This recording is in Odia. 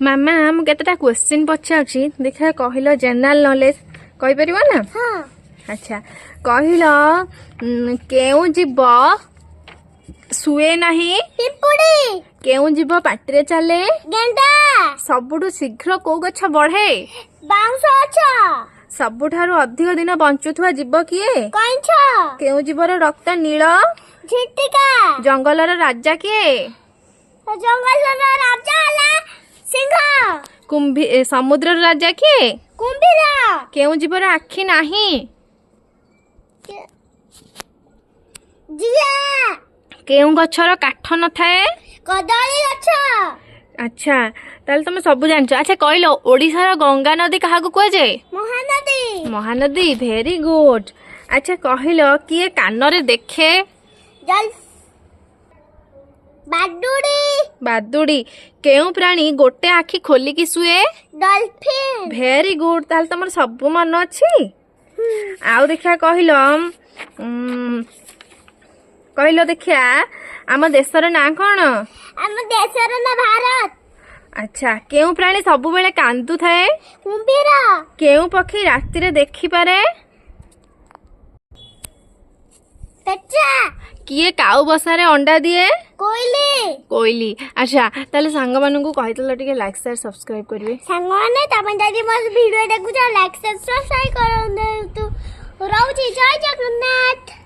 ମାମା, ମୁଁ କେତେଟା କ୍ୱେଶ୍ଚିନ୍ ପଚାରୁଛି, ଦେଖିବା କହିଲ। ଜେନେରାଲ ନଲେଜ କହିପାରିବ ନା? ହଁ। ଆଚ୍ଛା, କହିଲ, କେଉଁ ଜୀବ ଶୁଏ ନାହିଁ? ପିମ୍ପୁଡ଼ି। କେଉଁ ଜୀବ ପାଟିରେ ଚାଲେ? ଗେଣ୍ଡା। ସବୁଠୁ ଶୀଘ୍ର କୋଉ ଗଛ ବଢେ? ବାଉଁଶ ଗଛ। ସବୁଠାରୁ ଅଧିକ ଦିନ ବଞ୍ଚୁଥିବା ଜୀବ କିଏ? କଇଁଛ। କେଉଁ ଜୀବର ରକ୍ତ ନୀଳ? ଝିଟିକା। ଜଙ୍ଗଲର ରାଜା କିଏ? ଜଙ୍ଗଲର ରାଜା ହେଲା ସିଂହ। ସମୁଦ୍ରର ରାଜା କିଏ? କୁମ୍ଭୀର। କେଉଁ ଜୀବର ଆଖି ନାହିଁ? ଜିଆ। କେଉଁ ଗଛର କାଠ ନଥାଏ? କଦଳୀ ଗଛ। ଆଚ୍ଛା, ତାହେଲେ ତମେ ସବୁ ଜାଣିଛ। ଆଚ୍ଛା, କହିଲ, ଓଡିଶାର ଗଙ୍ଗା ନଦୀ କାହାକୁ କୁହାଯାଏ? ମହାନଦୀ। Mahanadi, very good. ଆଚ୍ଛା, କହିଲ, କିଏ କାନରେ ଦେଖେ? ଜଲ ବାଦୁଡ଼ି। ବାଦୁଡି। କେଉଁ ପ୍ରାଣୀ ଗୋଟେ ଆଖି ଖୋଲିକି ଶୁଏ? ଡଲଫିନ୍। Very good. ତାହେଲେ ତମର ସବୁ ମନ ଅଛି। ଆଉ ଦେଖିବା, କହିଲ, କହିଲ ଦେଖିଆ, ଆମ ଦେଶର ନାଁ କଣ? ଆମ ଦେଶର ନାଁ ଭାରତ। ଆଚ୍ଛା, କେଉଁ ପ୍ରାଣୀ ସବୁବେଳେ କାନ୍ଦୁଥାଏ? କୁମ୍ଭୀର। କେଉଁ ପକ୍ଷୀ ରାତିରେ ଦେଖିପାରେ? ପେଚା। କିଏ କାଉ ବସାରେ ଅଣ୍ଡା ଦିଏ? କୋଇଲି। କୋଇଲି। ଆଚ୍ଛା, ତାହେଲେ ସାଙ୍ଗମାନଙ୍କୁ କହିଦେଲ ଟିକେ ଲାଇକ୍, ସେୟାର, ସବସ୍କ୍ରାଇବ କରିବେ। ସାଙ୍ଗମାନେ, ତମେ ଯଦି ମୋ ଭିଡ଼ିଓ ଦେଖୁଛ, ଲାଇକ୍, ସବସ୍କ୍ରାଇବ କରନ୍ତୁ। ରହୁଛି, ଜୟ ଜଗନ୍ନାଥ।